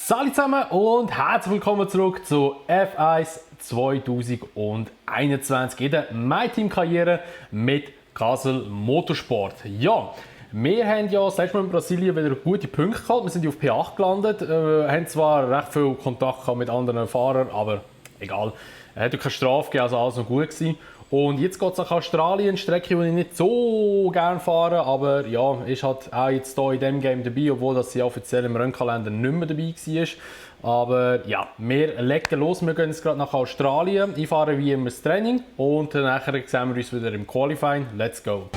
Salut zusammen und herzlich willkommen zurück zu F1 2021 in der MyTeam-Karriere mit Kassel Motorsport. Ja, wir haben ja das letzte Mal in Brasilien wieder gute Punkte gehabt. Wir sind auf P8 gelandet, haben zwar recht viel Kontakt gehabt mit anderen Fahrern, aber egal. Es hat ja keine Strafe gegeben, also alles noch gut gewesen. Und jetzt geht es nach Australien, eine Strecke, die ich nicht so gerne fahre, aber ja, ist halt auch jetzt hier in diesem Game dabei, obwohl das sie offiziell im Rennkalender nicht mehr dabei war. Aber ja, wir legen los, wir gehen jetzt gerade nach Australien, ich fahre wie immer das Training und nachher sehen wir uns wieder im Qualifying. Let's go!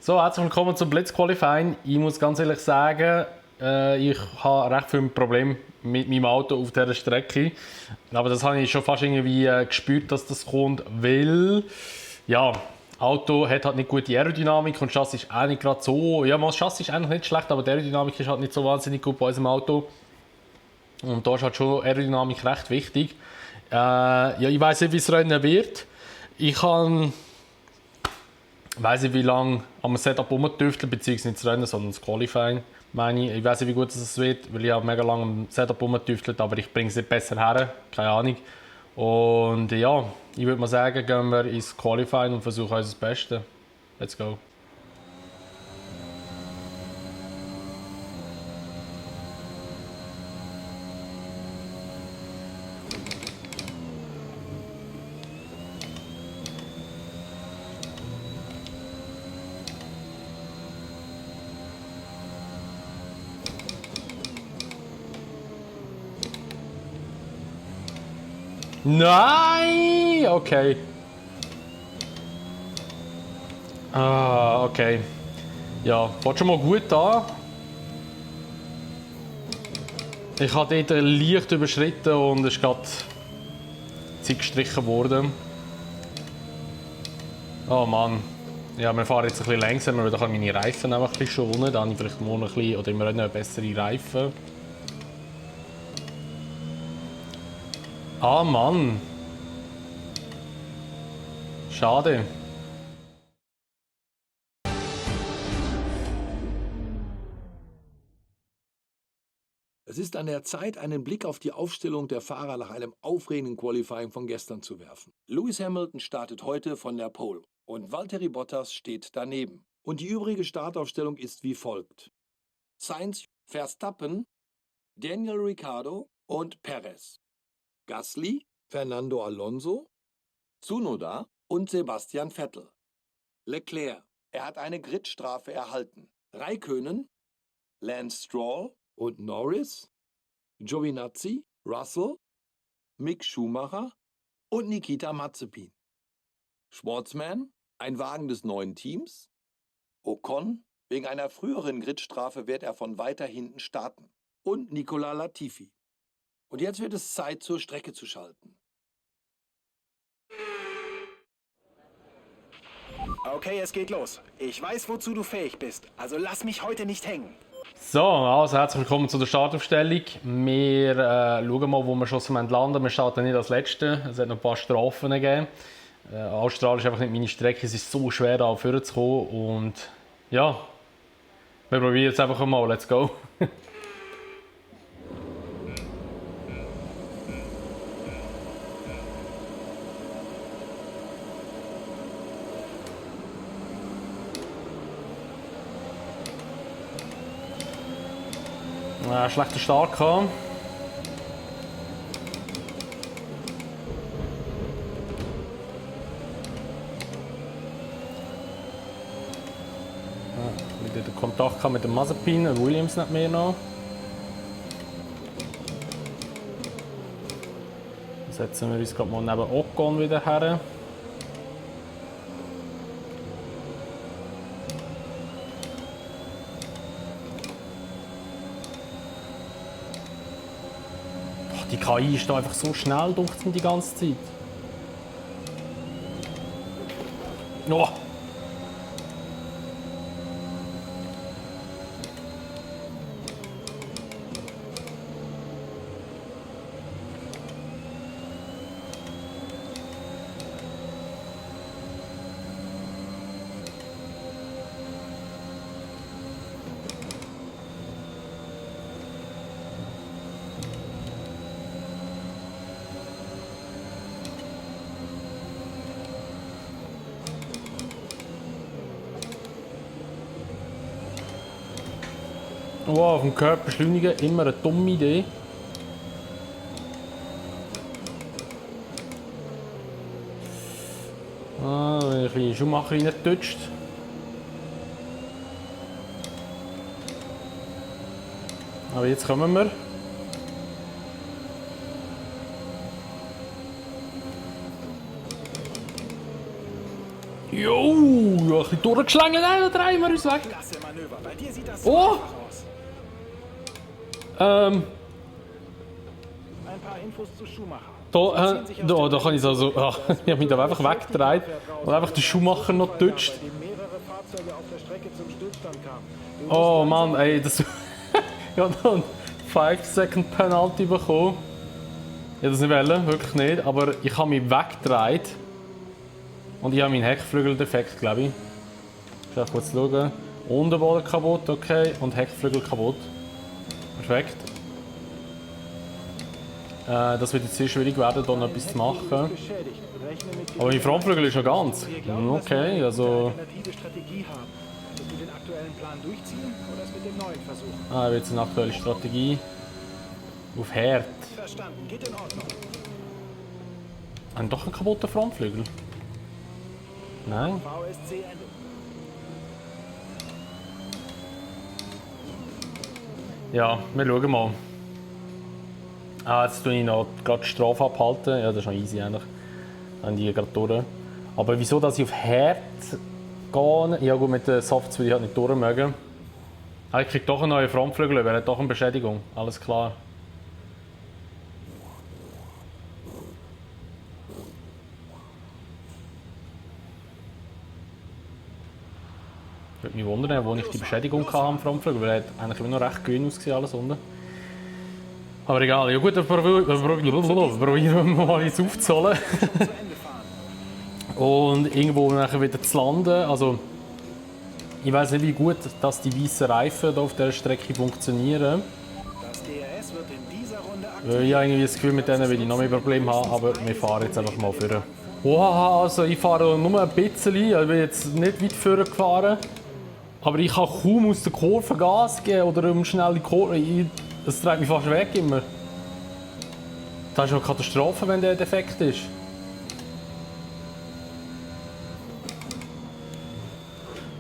So, herzlich willkommen zum Blitz Qualifying. Ich muss ganz ehrlich sagen, ich habe recht viele Probleme mit meinem Auto auf dieser Strecke. Aber das habe ich schon fast irgendwie gespürt, dass das kommt, weil ja, das Auto hat halt nicht gute Aerodynamik und das Chassis ist auch nicht gerade so. Ja, das Chassis ist eigentlich nicht schlecht, aber die Aerodynamik ist halt nicht so wahnsinnig gut bei unserem Auto. Und da ist halt schon Aerodynamik recht wichtig. Ja, ich weiß nicht, wie es Rennen wird. Ich weiß nicht, wie lange am Setup rumtüfteln, beziehungsweise nicht das Rennen, sondern das Qualifying. Ich weiß nicht, wie gut es wird, weil ich habe mega lange am Setup rumgetüftelt, aber ich bringe es nicht besser her, keine Ahnung. Und ja, ich würde mal sagen, gehen wir ins Qualifying und versuchen unser Bestes. Let's go. Nein! Okay. Okay. Ja, fährt schon mal gut an. Ich habe dort leicht überschritten und es ist gerade Zeit gestrichen worden. Oh Mann. Ja, wir fahren jetzt ein bisschen langsamer, weil da kann meine Reifen auch ein bisschen schonen. Dann habe ich vielleicht morgen ein bisschen, oder im Rennen bessere Reifen. Ah Mann. Schade. Es ist an der Zeit, einen Blick auf die Aufstellung der Fahrer nach einem aufregenden Qualifying von gestern zu werfen. Lewis Hamilton startet heute von der Pole und Valtteri Bottas steht daneben. Und die übrige Startaufstellung ist wie folgt: Sainz, Verstappen, Daniel Ricciardo und Perez, Gasly, Fernando Alonso, Tsunoda und Sebastian Vettel. Leclerc, er hat eine Gridstrafe erhalten. Räikkönen, Lance Stroll und Norris, Giovinazzi, Russell, Mick Schumacher und Nikita Mazepin. Schwartzman, ein Wagen des neuen Teams. Ocon, wegen einer früheren Gridstrafe wird er von weiter hinten starten. Und Nicolas Latifi. Und jetzt wird es Zeit, zur Strecke zu schalten. Okay, es geht los. Ich weiß, wozu du fähig bist, also lass mich heute nicht hängen. So, also herzlich willkommen zu der Startaufstellung. Wir schauen mal, wo wir schon landen. Wir starten nicht als Letzte. Es hat noch ein paar Strafen gegeben. Australien ist einfach nicht meine Strecke. Es ist so schwer, da vorzukommen. Und ja, wir probieren es einfach mal. Let's go. Schlechter Start gehabt. Wieder den Kontakt mit dem Mazepin, Williams nicht mehr noch. Dann setzen wir uns gerade mal neben Ocon wieder her. Die KI ist da einfach so schnell durch die ganze Zeit. Oh. Wow, auf dem Körper beschleunigen, immer eine dumme Idee. Ah, wenn ich ein bisschen Schuhmacher reingetutscht. Aber jetzt kommen wir. Jo, ein bisschen durchgeschlagen, dann drehen wir uns weg. Klasse Manöver. Bei dir sieht das Oh! einfach aus. Ähm, Ein paar Infos zu Schumacher. da kann ich so. Ach, ich habe mich da einfach weggedreht und einfach den Schuhmacher noch getutscht. Bei dem mehrere Fahrzeuge auf der Strecke zum Stillstand kamen. Oh Mann, ey, das. Ich habe noch einen 5-Second Penalty bekommen. Ich hätte das nicht wollen, wirklich nicht, aber ich habe mich weggedreht. Und ich habe meinen Heckflügel defekt, glaube ich. Ich muss kurz schauen. Unterboden kaputt, okay. Und Heckflügel kaputt. Perfekt. Das wird jetzt sehr schwierig werden, hier noch etwas zu machen. Aber mein Frontflügel ist schon ganz. Okay, also. Alternative Strategie haben. Willst du den aktuellen Plan durchziehen oder es mit dem neuen versuchen? Ah, jetzt eine aktuelle Strategie. Auf Herd. Verstanden, geht in Ordnung. Haben doch einen kaputten Frontflügel? Nein. VSC Ende. Ja, wir schauen mal. Ah, jetzt tue ich noch gerade die Strafe abhalten. Ja, das ist noch easy eigentlich. Dann die gerade durch. Aber wieso, dass ich auf Herd gehe? Ja gut, mit den Softs würde ich halt nicht durch mögen. Ah, ich kriege doch einen neuen Frontflügel, er hat doch eine Beschädigung. Alles klar. Ich würde mich wundern, wo ich die Beschädigung hatte am Frontflügel, weil er hat eigentlich immer noch recht grün ausgesehen, alles unten. Aber egal, ja gut, dann probieren wir mal jetzt aufzuholen. Und irgendwo nachher wieder zu landen. Also, ich weiß nicht, wie gut dass die weißen Reifen hier auf dieser Strecke funktionieren. Das DRS wird in dieser Runde Weil ich habe irgendwie das Gefühl, mit denen will ich noch mehr Probleme haben, aber wir fahren jetzt einfach mal vor. Wow, also ich fahre nur ein bisschen, ich bin jetzt nicht weit vorne gefahren. Aber ich kann kaum aus der Kurve Gas geben oder um schnelle Kurve. Das treibt mich fast weg immer. Das ist eine Katastrophe, wenn der defekt ist.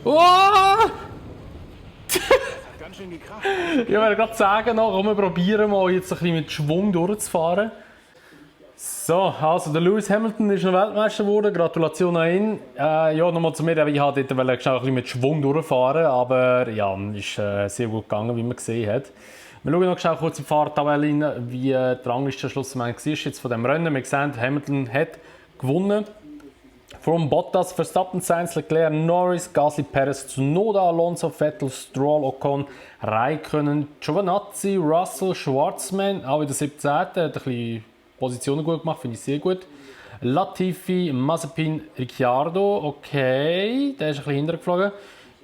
Wow! ganz schön gekracht. Ich wollte gerade sagen, komm, wir probieren mal jetzt ein bisschen mit Schwung durchzufahren. So, also der Lewis Hamilton ist noch Weltmeister geworden. Gratulation an ihn. Ja, nochmal zu mir, ich wollte dort ein bisschen mit Schwung durchfahren, aber ja, ist sehr gut gegangen, wie man gesehen hat. Wir schauen noch schnell kurz in die Fahrtabelle rein, wie die Rangliste schlussendlich war jetzt von dem Rennen. Wir sehen, Hamilton hat gewonnen. From Bottas, Verstappen, Sainz, Leclerc, Norris, Gasly, Perez, Tsunoda, Alonso, Vettel, Stroll, Ocon, Raikkonen, Giovinazzi, Russell, Schwarzman, auch wieder 17. Hat ein bisschen Positionen gut gemacht, finde ich sehr gut. Latifi, Mazepin, Ricciardo, okay, der ist ein bisschen hintergeflogen.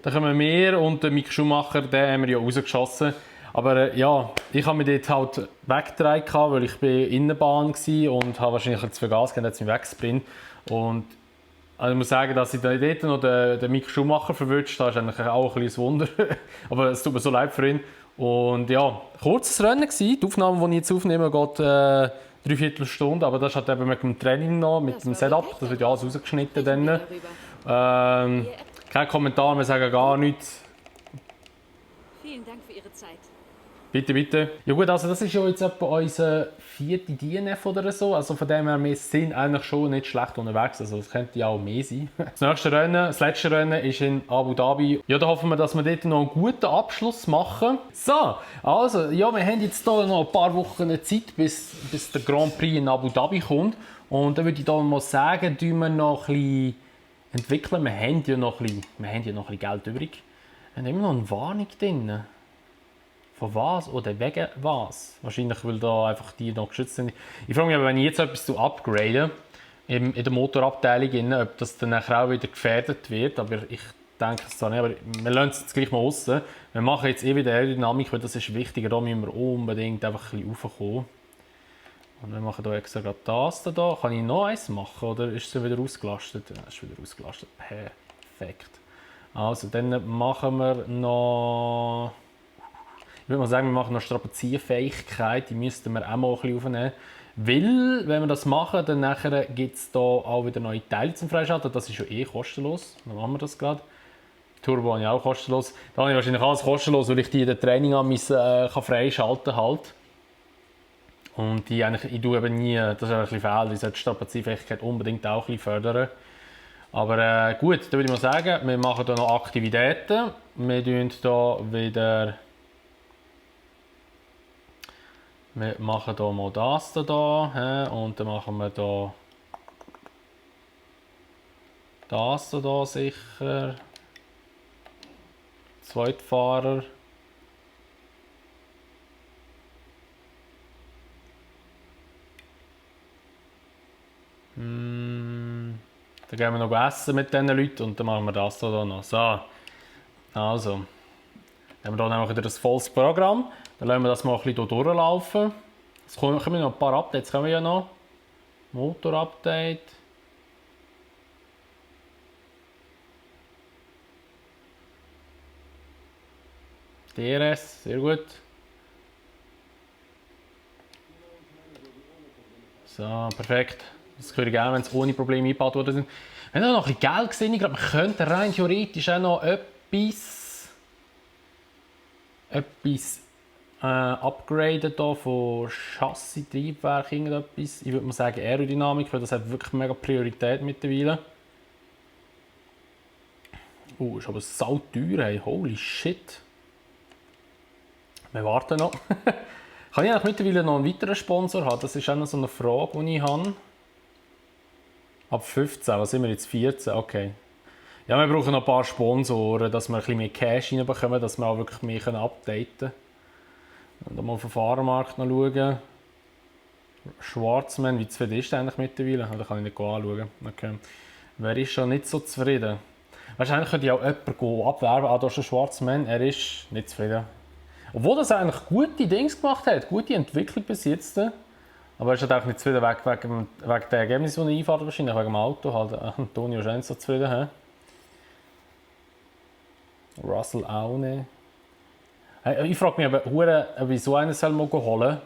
Dann kommen wir und der Mick Schumacher, den haben wir ja rausgeschossen. Aber ja, ich habe mich dort halt weggedreht, weil ich in Innenbahn war und habe wahrscheinlich zu viel Gas gegeben, hat es mich weggesprintet. Und also ich muss sagen, dass ich dort noch den Mick Schumacher verwünscht habe, ist eigentlich auch ein kleines Wunder. Aber es tut mir so leid für ihn. Und ja, kurzes Rennen gewesen. Die Aufnahme, die ich jetzt aufnehme, geht 3/4 Stunde. Aber das ist halt eben mit dem Training noch, mit dem Setup. Das wird ja alles rausgeschnitten dann. Kein Kommentar, wir sagen gar nichts. Vielen Dank für Ihre Zeit. Bitte, bitte. Ja gut, also das ist ja jetzt etwa unser 4. DNF oder so. Also von dem her, wir sind eigentlich schon nicht schlecht unterwegs. Also das könnte ja auch mehr sein. Das letzte Rennen ist in Abu Dhabi. Ja, da hoffen wir, dass wir dort noch einen guten Abschluss machen. So, also, ja, wir haben jetzt hier noch ein paar Wochen Zeit, bis der Grand Prix in Abu Dhabi kommt. Und dann würde ich da mal sagen, tun wir noch ein bisschen entwickeln. Wir haben ja noch ein bisschen Geld übrig. Wir haben immer noch eine Warnung drin. Von was oder wegen was? Wahrscheinlich, weil da einfach die noch geschützt sind. Ich frage mich aber, wenn ich jetzt etwas upgrade in der Motorabteilung, ob das dann nachher auch wieder gefährdet wird. Aber ich denke es zwar nicht, aber wir lassen es jetzt gleich mal raus. Wir machen jetzt wieder Aerodynamik, weil das ist wichtiger. Da müssen wir unbedingt einfach ein bisschen raufkommen. Und wir machen hier extra gerade das da. Kann ich noch eins machen oder ist es wieder ausgelastet? Ja, es ist wieder ausgelastet. Perfekt. Also, dann machen wir noch... Ich würde mal sagen, wir machen noch Strapazierfähigkeit, die müssten wir auch mal ein bisschen aufnehmen. Weil, wenn wir das machen, dann gibt es da auch wieder neue Teile zum Freischalten. Das ist ja eh kostenlos. Dann machen wir das gerade. Turbo habe ich auch kostenlos. Da habe ich wahrscheinlich alles kostenlos, weil ich die in der Training freischalten kann. Halt. Und die eigentlich, ich tue eben nie, das ist ein bisschen faul, ich sollte die Strapazierfähigkeit unbedingt auch ein bisschen fördern. Aber gut, dann würde ich mal sagen, wir machen hier noch Aktivitäten. Wir machen hier mal das hier und dann machen wir hier das hier sicher. Zweitfahrer. Dann gehen wir noch essen mit diesen Leuten und dann machen wir das hier noch. So, also. Dann haben wir hier nämlich wieder ein volles Programm. Dann lassen wir das mal ein bisschen durchlaufen. Es kommen noch ein paar Updates, kommen ja noch. Motor-Update. DRS, sehr gut. So, perfekt. Das höre ich gerne, wenn es ohne Probleme eingebaut worden ist. Wir haben noch ein bisschen Geld gesehen. Ich glaube, man könnte rein theoretisch auch noch etwas upgraden hier von Chassis, Triebwerk, irgendetwas. Ich würde mal sagen Aerodynamik, weil das hat wirklich mega Priorität mittlerweile. Ist aber sauteuer, hey. Holy shit. Wir warten noch. Kann ich eigentlich mittlerweile noch einen weiteren Sponsor haben? Das ist auch noch so eine Frage, die ich habe. Ab 15, was sind wir jetzt? 14? Okay. Ja, wir brauchen noch ein paar Sponsoren, dass wir ein bisschen mehr Cash reinbekommen, dass wir auch wirklich mehr updaten können. Und mal auf den Fahrermarkt noch schauen. Schwarzmann, wie zufrieden ist der eigentlich mittlerweile? Da kann ich nicht anschauen. Okay. Wer ist schon nicht so zufrieden? Wahrscheinlich könnte ich auch jemanden abwerben. Ah, da ist ein Schwarzmann, er ist nicht zufrieden. Obwohl das eigentlich gute Dings gemacht hat, gute Entwicklung bis jetzt. Aber er ist halt auch nicht zufrieden wegen der Ergebnisse, die er einfährt, wahrscheinlich wegen dem Auto. Halt, Antonio ist auch nicht so zufrieden. He? Russell auch nicht. Ich frage mich aber, ob ich so einen mal holen soll.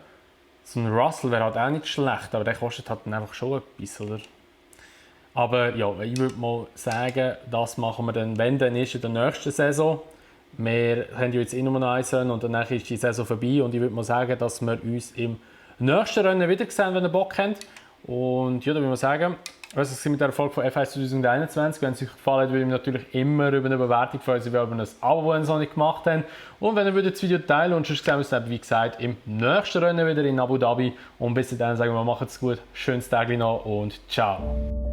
So ein Russell wäre halt auch nicht schlecht, aber der kostet halt dann einfach schon etwas, oder? Aber ja, ich würde mal sagen, das machen wir dann, wenn dann ist in der nächsten Saison. Wir haben ja jetzt eh nur noch eins und danach ist die Saison vorbei und ich würde mal sagen, dass wir uns im nächsten Rennen wieder sehen, wenn ihr Bock habt. Und ja, dann würde ich mal sagen, das war mit der Folge von F1 2021. Wenn es euch gefallen hat, würde ich mich natürlich immer über eine Bewertung freuen, über ein Abo, wenn ihr es noch nicht gemacht habt. Und wenn ihr das Video teilen und sonst sehen wir uns dann, wie gesagt, im nächsten Rennen wieder in Abu Dhabi. Und bis dahin sagen wir, macht's gut, schönes Tag noch und ciao.